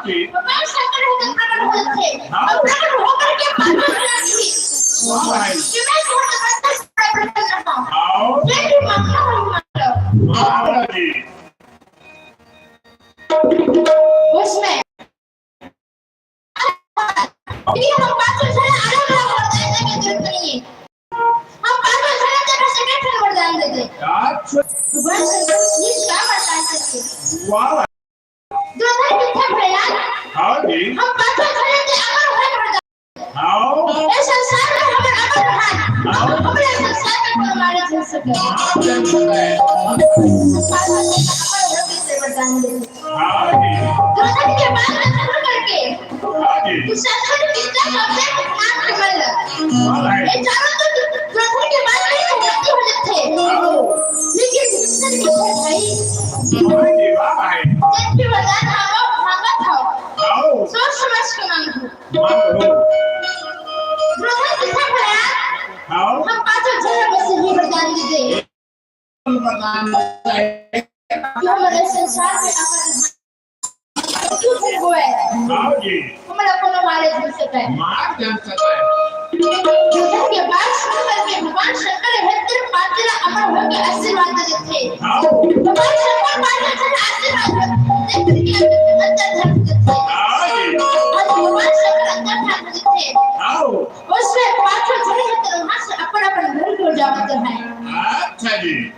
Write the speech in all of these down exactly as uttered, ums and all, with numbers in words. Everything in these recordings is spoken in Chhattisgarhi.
भगवान शंकर होकर प्रकट होते थे। हाँ। और प्रकट होकर के बात करते थे। वाह भाई। कि मैं बहुत जबरदस्त प्रकट कर रहा हूँ। हाँ। ये भी मामला हो मतलब। वाह जी। उसमें ये हम पांचों जने अलग-अलग वरदान देने की जरूरत नहीं है। हम पांचों जने एक जगह से बैठकर वरदान दे दे। अच्छा। भगवान शंकर, ये क्या वरदान चाहिए? वाह। दुर्योधन किथे भले यार? हाँ जी। हम पांचों जने के अमर होए वरदान। हाँ। ये संसार में हमर अमर रहन। हाँ। हमरे संसार में कोई मारे झन सके। हाँ, झन सके। संसार में अमर होए के वरदान दे। हाँ जी। दुर्योधन के बात ला सुन करके हाँ जी। दुशासन के इतना कब्जा के नाम के मल्ल। हाँ भाई। ये चारों तो दुर्योधन के बात में सहमति हो जाते हैं। हाँ। लेकिन दुर्योधन के भाई। हाँ जी, वाह भाई। जब भी वरदान मांगो, मांगत हो। हाँ। सोच समझ के मांगो। मांगो। दुर्योधन कितना भला। हाँ। हम पांचों जने बस यही वरदान दे दे। हमरे संसार में अपन क्यों हुए? हाँ जी। हमला कोनो मारे झन सके। मार झन सके। दुर्योधन के बात सुन करके भगवान शंकर हे तेरे पार्वती ला अमर होके आशीर्वाद दे देथे। हाँ। भगवान शंकर पार्वती ला आशीर्वाद दे देथे। अंदर धर देथे। हाँ जी। और भगवान शंकर अंदर धर देथे। हाँ। उसमें पांचों जने हे तेरे वहां से अपन अपन घर को जावत है। अच्छा जी।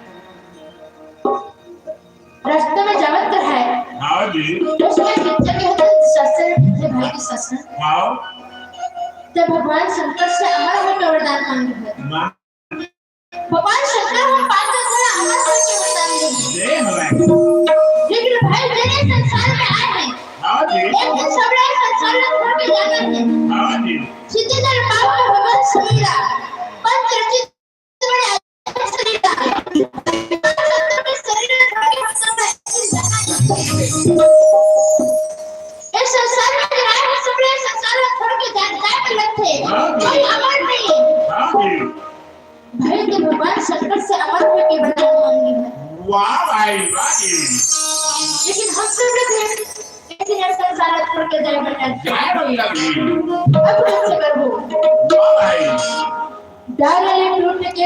रास्ते में जावत है। हाँ जी। उसमें एक जगह है दुशासन, हे भाई दुशासन। हाँ। तो भगवान शंकर से अमर होके वरदान मांगे है। माँ। भगवान शंकर हम पांच जने अमर होके वरदान देंगे। जय हो भाई। लेकिन भाई जने संसार में आए हैं। हाँ जी। एक दिन सबरे संसार में छोड़ के जाना है। हाँ जी। सीधे दर पाप में भगवान समीरा। पंच रचित इस संसार में जो आए हैं, सबने संसार को छोड़ के जा-, जाए पर लगते हैं। कोई अमर नहीं है। भाई तो भगवान शंकर से अमर होके वरदान मांगी है। वाह भाई, वाह जी। लेकिन हम सब लोग हैं, लेकिन ये संसार छोड़ के जाए पर लगते हैं। जय बल्लभ जी। अब कैसे करबो? वाह भाई। डाले टूट के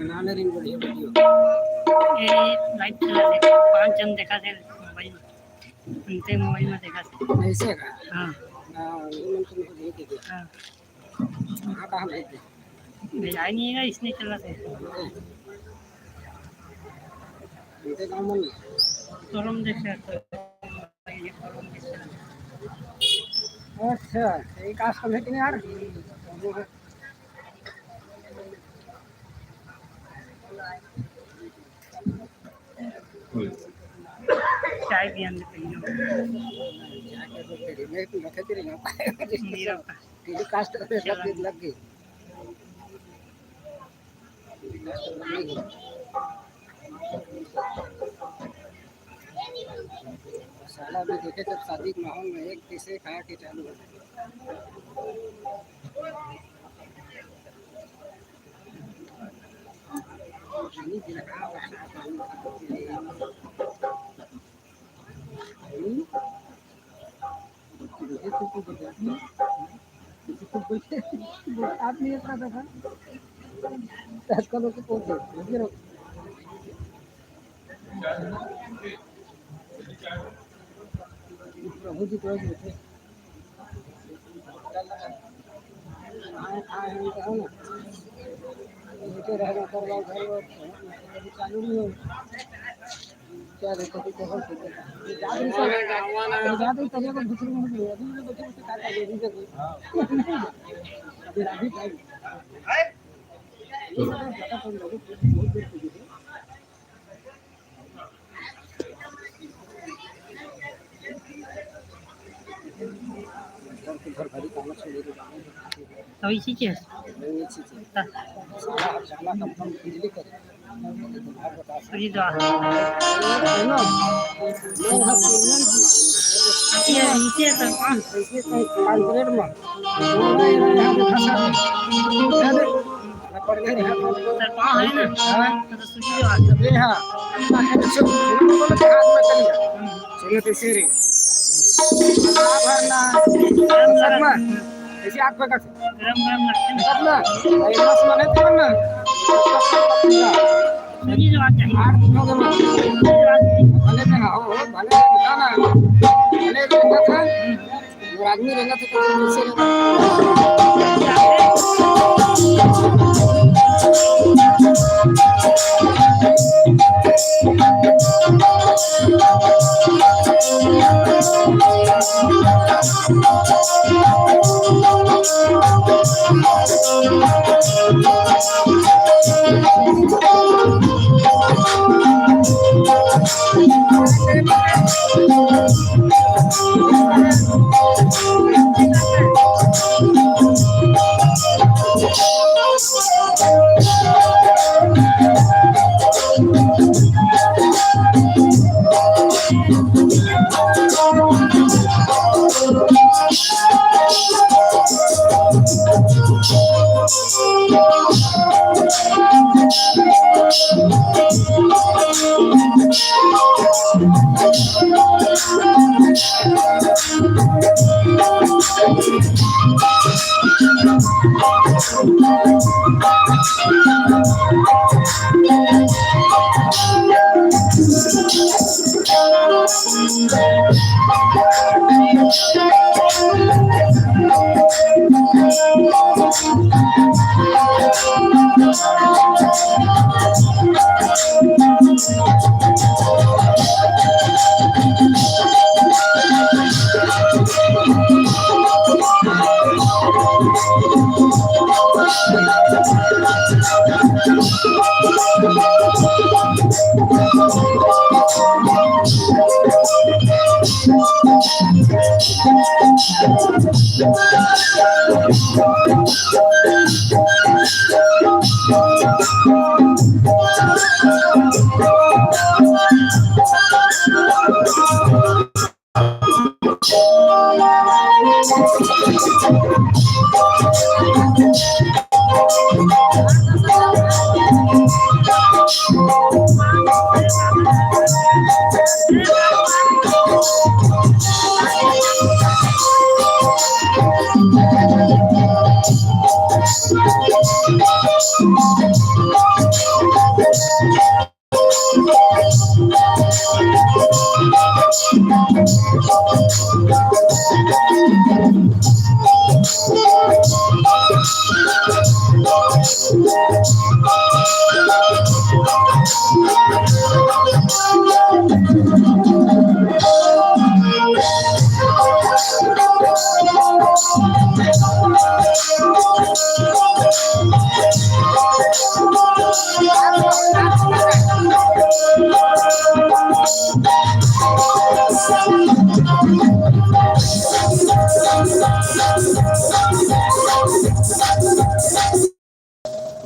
बना ले रही बढ़िया वीडियो। ये लाइव चला दे, पांच जन देखा थे मोबाइल में, उनके मोबाइल में देखा थे। ऐसे का? हाँ। हाँ, ये मन तुमको भेज दीजिए। हाँ। हाँ, कहाँ भेज दे? भेजाई नहीं है, इसने चला थे। उनके गाँव में नहीं। शोरूम देख सकते हो। अच्छा, ये काज करबे कि नहीं यार? चाय भी आने पहले। मैं तो रखे तेरे यहाँ। मेरा टेलीकास्ट करने लग गई, लग गई। साला भी देखे जब शादी के माहौल में एक कैसे कहा कि चालू हो। आप नहीं इतना था। आजकल लोग को कौन देखते हैं? प्रभु जी, प्रभु जी। आए, आए, हम कहो ना। उनके रहना करवाओ, घर वर, अभी चालू नहीं हो। क्या देखो, तो कहो, तो कहो। ये जात नहीं सब, ये जात नहीं, तब को दूसरे को नहीं, अभी भी बच्चे बच्चे क्या कर रहे हैं, अभी तक। अभी, अभी टाइम। ये सब ज्यादा कर लोगों को बहुत देर हो गई है। तो इसी के है। तो। सुजी तो आ। ये इनके तो पाँच। सर, पाँव है ना? हाँ। तो सुजी जो आता है। ये हाँ। सुनो तो इसे रे। भरना। गरम, गरम। ऐसे आग पे कर। गरम, गरम लगते हैं। तब ना, ये मस्त बने तब ना। सुजी जो आता है। आठ दिन हो गए। भले में हाँ, हो, हो, भले में हाँ ना। भले में हाँ था। अगर आदमी रहना तो कैसे रहना?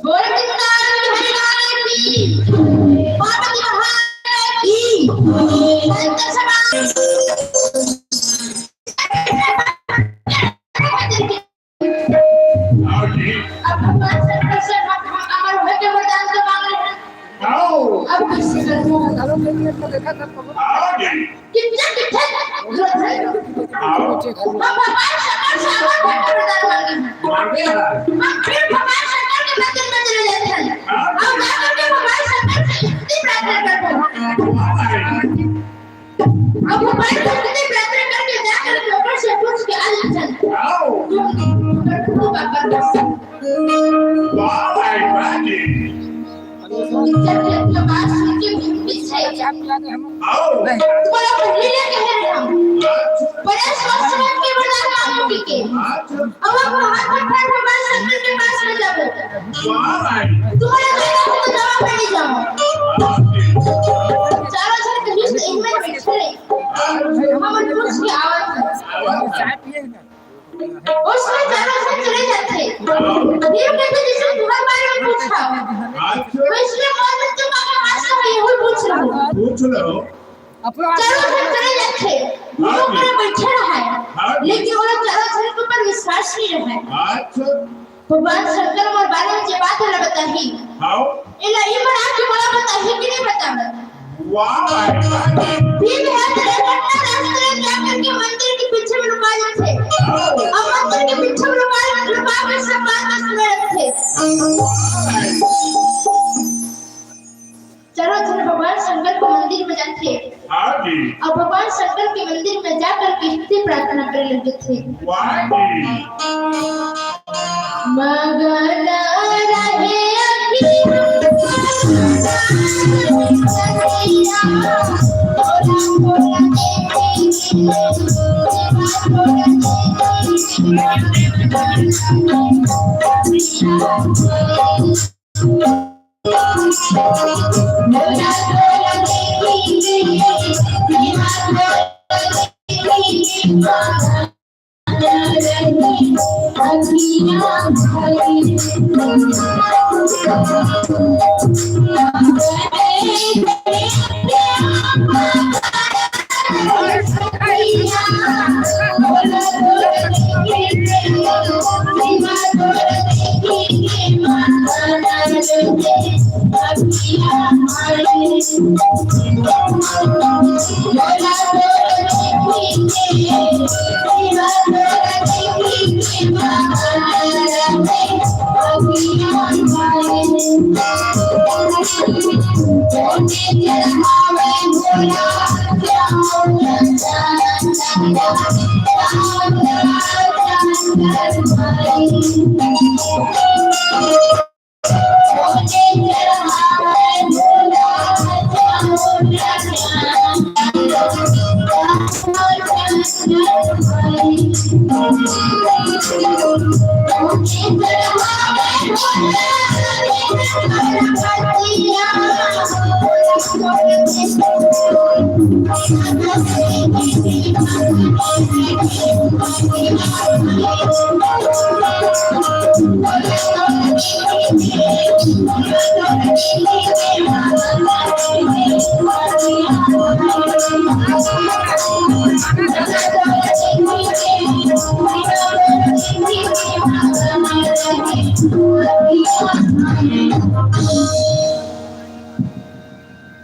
बोल वृंदावन बिहारी लाल की, पार्वती महारानी की, शंकर सभा। हाँ जी। अब भगवान शंकर से हम, हम अमर होके वरदान तो मांग रहे हैं। आओ। अब कैसे करना है? हाँ जी। कितना कितना? आओ। हम भगवान शंकर से अमर होके वरदान मांगे हैं। मांगे हैं। हम फिर भगवान शंकर के मंदिर में चले जाते हैं। हाँ। और जाकर के भगवान शंकर से शक्ति प्राप्त करते हैं। वाह भाई। अब वो भाई शक्ति प्राप्त करके जाकर के ऊपर से पूछ के आ जाते हैं। आओ। तुम, तुम, तुम, तुम, तुम, वाह भाई, वाह जी। जब ये बात सुन के भक्ति से आओ। तुम्हारा पहले क्या कह रहे हम? बड़े सोच समझ के बड़ा काम होगी के। अब आप हाथ में फट भगवान शंकर के पास में जाओ। वाह भाई। तुम्हारा बेटा को तो जवाब नहीं जाओ। चारों जन कहीं से इनमें बैठे रहे। हम कुछ की आवाज है। उसमें चारों से चले जाते। देव कहते, "जिसने तुम्हारे बारे में पूछा, तो इसलिए मैं तो तुम्हारे हाथ से मैं यही पूछ रहा हूँ।" पूछ रहा हूँ। चारों से चले जाते। हाँ जी। ऊपर बैठे रहा है। हाँ जी। लेकिन वो लोग चारों से के ऊपर विश्वास नहीं रहा है। अच्छा। भगवान शंकर मोर बारे में जे बात होला बताही। हाँ। एला ई मन आके मोला बताही कि नहीं बतावत? वाह भाई, वाह। फिर है तेरे घटना रास्ते में क्या करके मंदिर के पीछे में लुका जाते। अब मंदिर के पीछे में लुका, लुका के सब बात सुने रखते। चारों जन भगवान शंकर के मंदिर में जाते। हाँ जी। अब भगवान शंकर के मंदिर में जाकर के इतनी प्रार्थना करे लगे थे। वाह जी। मगन रहे अखियाँ।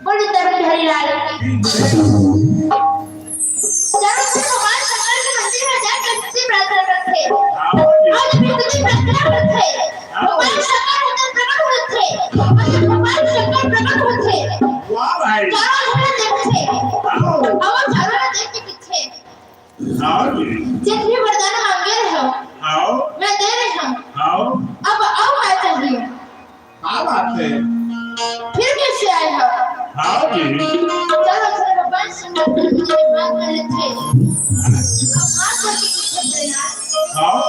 बोलो, धर्म बिहारी लाल की। चारों तरफ भगवान शंकर के मंदिर में जाकर स्तुति प्रार्थना करते हैं। और जब स्तुति प्रार्थना करते हैं, भगवान शंकर उधर प्रकट होते हैं। और जब भगवान शंकर प्रकट होते हैं, वाह भाई। चारों तरफ देखते हैं। हाँ। और चारों तरफ देख के पीछे हाँ जी। जितने वरदान मांगे रहे हो, हाँ। मैं दे रही हूँ। हाँ। अब और क्या चाहिए? क्या बात है? फिर कैसे आए हो? हाँ जी। चलो, चलो, भगवान शंकर के बात कर लेते हैं। अब बात करके कुछ करते हैं यार। हाँ।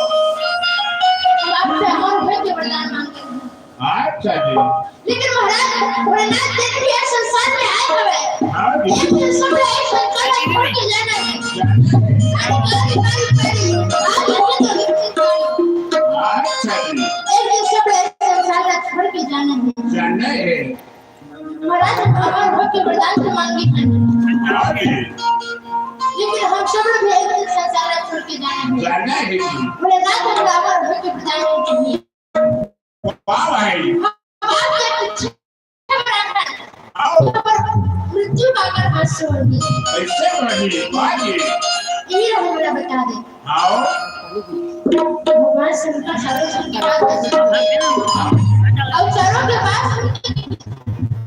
अब आपसे और उठे के वरदान मांगे हैं। अच्छा जी। लेकिन महाराज, भोलेनाथ जब भी ये संसार में आए हवे, हाँ जी। एक दिन सब एक संसार छोड़ के जाना है। अरे, बारी, बारी, बारी। अच्छा जी। एक दिन सब एक संसार छोड़ के जाना है। जाना है। महाराज, हम अमर होके वरदान तो मांगे हैं। हाँ जी। लेकिन हम सब लोग एक दिन संसार छोड़ के जाना है। जाना है जी। भोलेनाथ, हम अमर होके वरदान मांगे हैं। वाह भाई। बाप के पीछे आओ। पर मृत्यु का कर हास्य होगी। ऐसे होगी, वाह जी। यही हम बोला बता दे। आओ। भगवान शंकर चारों के पास, और चारों के पास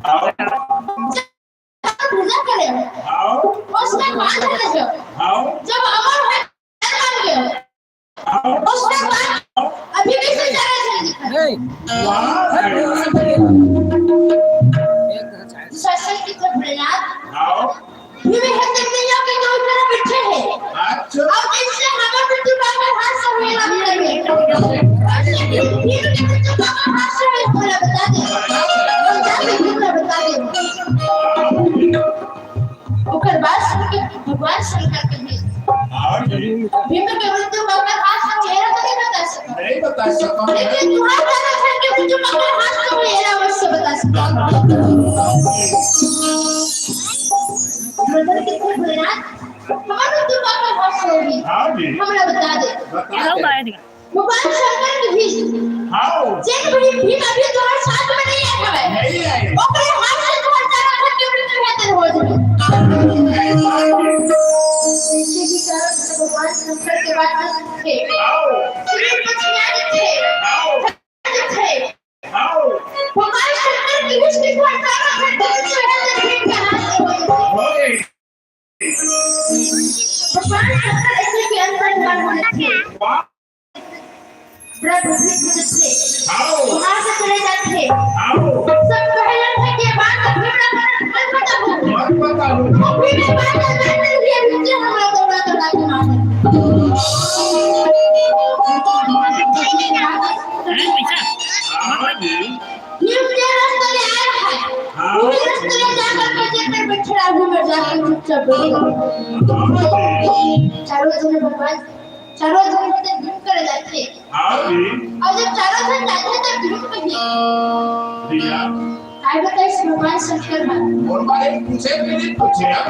आओ। पूजा करे। आओ। उसमें बात है जो आओ। जब अमर है, बन गए। उसके बाद अभी भी संसार में दिखा। वाह। शासन की तो प्रहलाद। हाँ। ये भी है देखते हैं कि जो इधर बैठे हैं। अच्छा। अब इससे हमें मृत्यु का अगर हाथ से हुए ना भी लगे। फिर भी मृत्यु का अगर हाथ से हुए, बोला बता दे। बता दे, बता दे। ओकर बाद सुन के भगवान शंकर के भी हाँ जी। भीम के मृत्यु का अगर हाथ से चेहरा तो नहीं बता सकता। नहीं बता सकता। लेकिन तुम्हारा दादा शंकर के मृत्यु का अगर हाथ से चेहरा अवश्य बता सकता। मतलब कितने भोलेनाथ, हमारे मृत्यु का अगर हाथ से होगी, हाँ जी। हमरा बता दे। बता दे। भगवान शंकर के भी हाँ। जेन भी भीम अभी तुम्हारे साथ में नहीं आए हवे। नहीं आए। ओकरे हाथ से तुम्हारे साथ में के मृत्यु बेहतर हो जाए। इसी कारण से भगवान शंकर के बात में थे। हाँ। श्री पृथ्वी थे। हाँ। थे। हाँ। भगवान शंकर की दृष्टि पर सारा खंड मृत्यु बेहतर भीम के हाथ से हो जाए। हो गई। भगवान शंकर ऐसे के अंदर मन होने थे। वाह। ब्रह्म विष्णु थे। आओ। वहां से चले जाते। आओ। सब पहले थे के बाद में भीम का मत बताओ। मत बताओ। वो भीम के बाद में जाते हुए नीचे हमारा दौड़ा दौड़ा के मारे। हाँ जी। भीम के रास्ते ले आया है। हाँ। भीम रास्ते ले जाकर के जेकर बैठे रहा, भीम जाकर चुपचाप बैठ गया। हाँ जी। चारों जने भगवान, चारों जने भगवान भीम करे जाते। हाँ जी। और जब चारों जने जाते तो भीम कही। भैया। काय बताइस भगवान शंकर है। और भाई पूछे कि नहीं पूछे अब?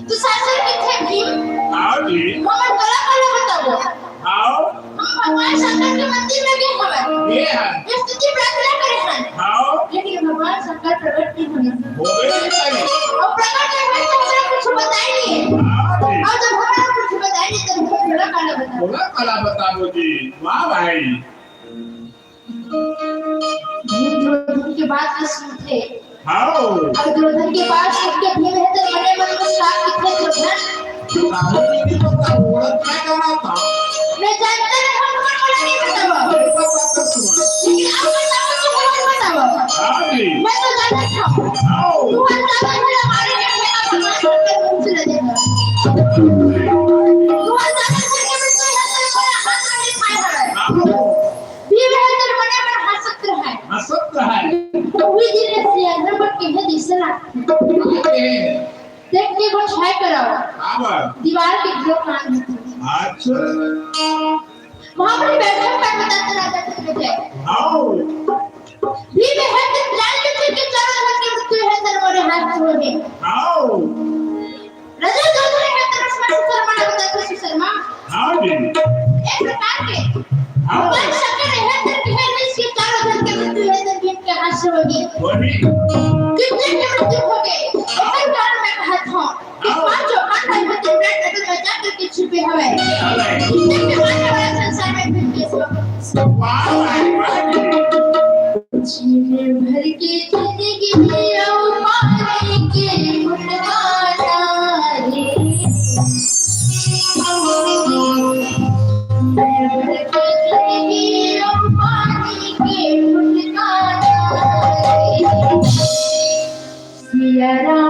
तू सासर किथे भीम? हाँ जी। हमर कला कला बताओ। हाँ। हम भगवान शंकर के मंदिर में गए हवन। ये है। ये स्तुति प्रार्थना करे हन। हाँ। लेकिन भगवान शंकर प्रकट नहीं हुए। होवे नहीं पाई। और प्रकट नहीं हुए तो हमरा कुछ बताई नहीं। हाँ जी। और जब हमरा कुछ बताई नहीं तो हमको थोड़ा काला बताओ। थोड़ा काला बताओ जी। वाह भाई। भीम द्रौपदी के बात न सुनते। हाँ। अब दुर्योधन के पास उठ के भीम हे तेरे मने मन में श्राप कितने दुर्योधन। बताओ, नहीं बताओ, औरत क्या करना था? मैं जानता नहीं, हम कौन बोला नहीं बतावा। अरे, बताओ, बताओ, सुनो। लेकिन अब बताओ तो कौन बतावा? हाँ जी। मैं तो जानता था। हाँ। तू अंदाजा मेरा मारे के मेरा भगवान को तुमसे लड़ेगा। तू अंदाजा करके मैं तो यहाँ से बड़ा हाथ में खाए हरा है। हाँ। भीम हे तेरे मने मन हंसत रहा है। हंसत रहा है। तो वी जी ने सिया नंबर के है दिसला। ओके। देख के वो छाय कराओ। हाँ बात। दीवार के जो कान होते हैं। अच्छा। वहाँ पर बैठक पर बताते राजा चंद्रजय। हाँ। भीम हे तेरे जान के फिर के चारों तरफ के मृत्यु हे तेरे मोरे हाथ छोड़ दे। हाँ। राजा जो भी हे तेरे शर्मा बताते सुशर्मा। हाँ जी। एक प्रकार के हाँ। भगवान शंकर हे तेरे के हे इसके चारों तरफ के मृत्यु हे तेरे भीम के हाथ से होगी। होगी। कितने के मृत्यु हो गए? एक कारण मैं कहत हूँ। पाँचों पांडव मित्र ब्रह्म नगर में जाकर के छिपे हवे। इतने के बाद हमारा संसार में फिर के सो। वाह, वाह, वाह। जीवन भर की जिंदगी जियो पानी के गुणगाना रे। जीवन भर की जिंदगी जियो पानी के गुणगाना रे। सिया राम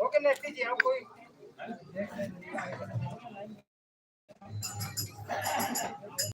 ओके, नेक्स्ट जी, आप कोई